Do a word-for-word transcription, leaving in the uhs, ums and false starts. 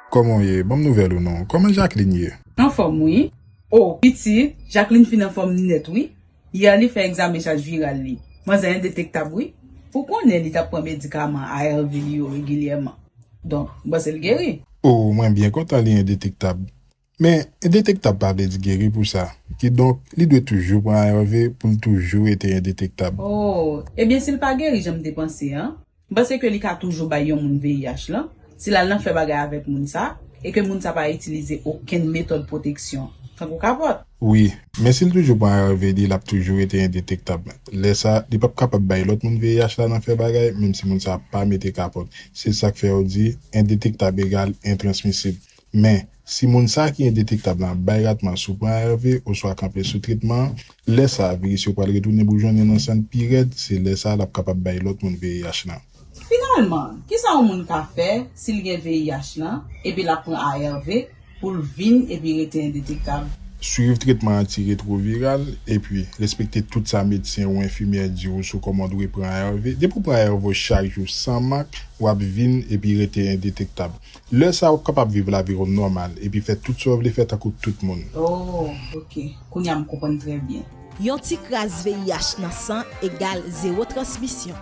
Kòman w ye? Ban m nouvèl ou non. Kòman Jacqueline ye? Anfòm wi. O, pitit, Jacqueline fin anfòm nèt wi. Yè li fè egzamen chaj viral li. Manzè endetektab wi. Ou konnen li t ap pran medikaman A R V li yo regilyèman. Donk, m panse l geri. O, mwen byen kontan li endetektab. Men, endetektab pa vle di geri pou sa. Kidonk, li dwe toujou pran A R V pou l toujou rete endetektab. O, ebyen si l pa geri jan m te panse an, m panse ke li ka toujou bay yon moun V I H lan, si l al nan fè bagay avèk moun sa, e ke moun sa pa itilize okenn metòd pwoteksyon, tankou kapòt. Wi, men si l toujou pran A R V li, l ap toujou rete endetektab. Lè sa, li p ap kapab bay lòt moun V I H la nan fè bagay, menm si moun sa pa mete kapòt. Se sa k fè yo di, endetektab egal entransmisib. Men, si moun sa ki endetektab lan bay ratman sou pran A R V oswa kanpe sou tretman an, lè sa a viris yo pral retounen boujonnen nan san l pi rèd, se lè sa a l ap kapab bay lòt moun V I H lan. Finalman, kisa yon moun ka fè si l gen V I H lan epi l ap pran A R V pou l vin epi rete endetektab? Swiv tretman antiretwoviral, epi respekte tout sa medsen ou enfimyè di w sou kòman w dwe pran A R V. Depi w pran A R V w chak jou san mank, w ap vin epi rete endetektab. Lè sa a, w ap kapab viv lavi w nòmal epi fè tout sa w vle fè tankou tout moun. Oh, ok. Kounye a m konprann trè byen. Yon ti kras V I H nan san egal zewo transmisyon.